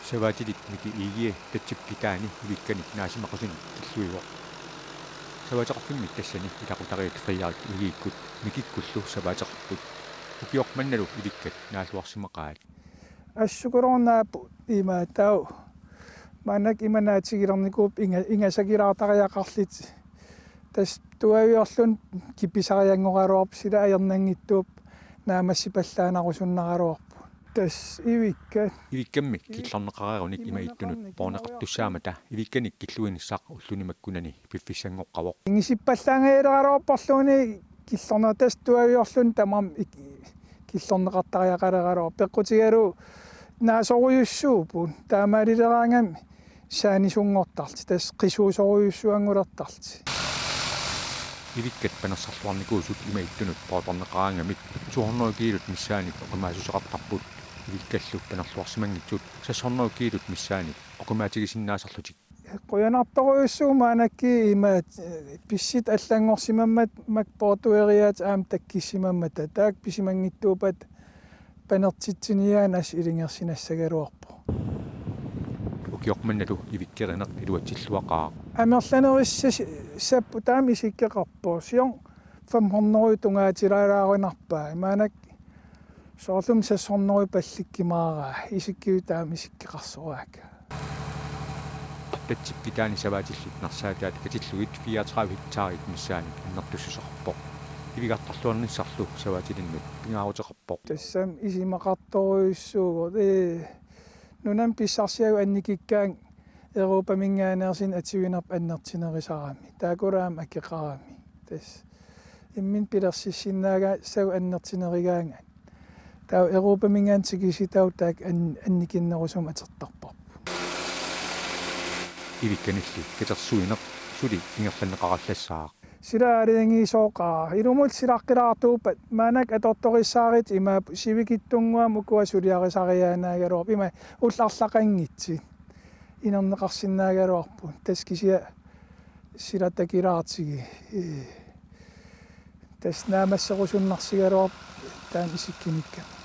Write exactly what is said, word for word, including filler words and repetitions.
Savaatilik Miki Egede Tatsip kitaani ivikkanik naasimaqusinik killuivoq. Savaateqarfimmik tassani ilaqutariit Frederik Egedekkut Mikikkullu savaateqarput. Ukioq mannalu ivikkat naalluarsimaqaat. Assukuloornaap imaatau. Maannakkut ima naatigilernikuupput inga-, ingasakilaartariaqarlutik. Tassa tuaviorluni kipisarianngoraluarpoq, sila ajornanngitsuupput naammassipallaannarusunnaraluarput. Tassa ivikkat. Ivikkammik killorneqareerunik imaattunut poorneqartussaammata ivikkanik killuinissaq ulluni makkunani piffissanngoqqavoq. Ingisippallaangajaleraluarporluunniit killorneq, tassa tuaviorluni tamarmik ik-, killorneqartariaqaleraluarpoq. Peqqutigalugu naasorujussuupput, taamaalileraangami saanisunngortarlutik, tassa qisuusorujussuanngulertarlutik. Ivikkat panersarluarnikuusut imaattunut poortorneqaraangamik to hundrede kiilut missaannik oqimaassuseqartarput. Ivikkallu panerluarsimanngitsut seks hundrede kiilut missaannik oqimaatigisinnaasarlutik. Qujanartorujussuuvoq maannakkut ima, eh, pissutsit allanngorsimammata makku poortueriaatsit aamma takkussimammata, taakku pisimanngitsuuppata panertitsiniaannaq ilungersunnassagaluarpoq. Ukioq mannalu ivikkerineq iluatsilluaqaaq. Amerlanerussapput taama isikkoqarpoq. Siorna fem hundrede tungaatilaalaarunarpaa. Maannakkut soorlumi seks hundrede pallukkumaaraa, isikkuit taama isikkoqarsoraakka. Tatsip kitaani savaatillit narsaataat katillugit fireogtredive hektarit missaannik annertussuseqarpoq. Ivigartarluarnissarlu savaatilinnut pingaaruteqarpoq. Tassami isumaqartorujussuuvoq. Ee, nunami pissarsiagut annikikkaangat Europaminngaanneersunik atuinerput annertunerusarami. Taakkulu aamma akeqarami. Tassa imminut pilersissinnaagassaagut annertunerugaangat. Taava Europaminngaanniit tikisitagut taakku an-, annikinnerusumik atortarparput. Ivikkanilli katersuineq suli ingerlanneqarallassaaq. Sila aalajangiisooqaaq. Ilumut silaqqilaartuuppat, maannakkut atortorissaarutit imaapput, sivikitsunnguamik ukua suliarisariaannaagaluarput. Ima ullut arlaqanngitsut inerneqarsinnaagaluarput. Tassa kisianni sila takulaartigit. Ee. Tassa naammasserusunnarsigaluarpoq taanna isikkunikkamik.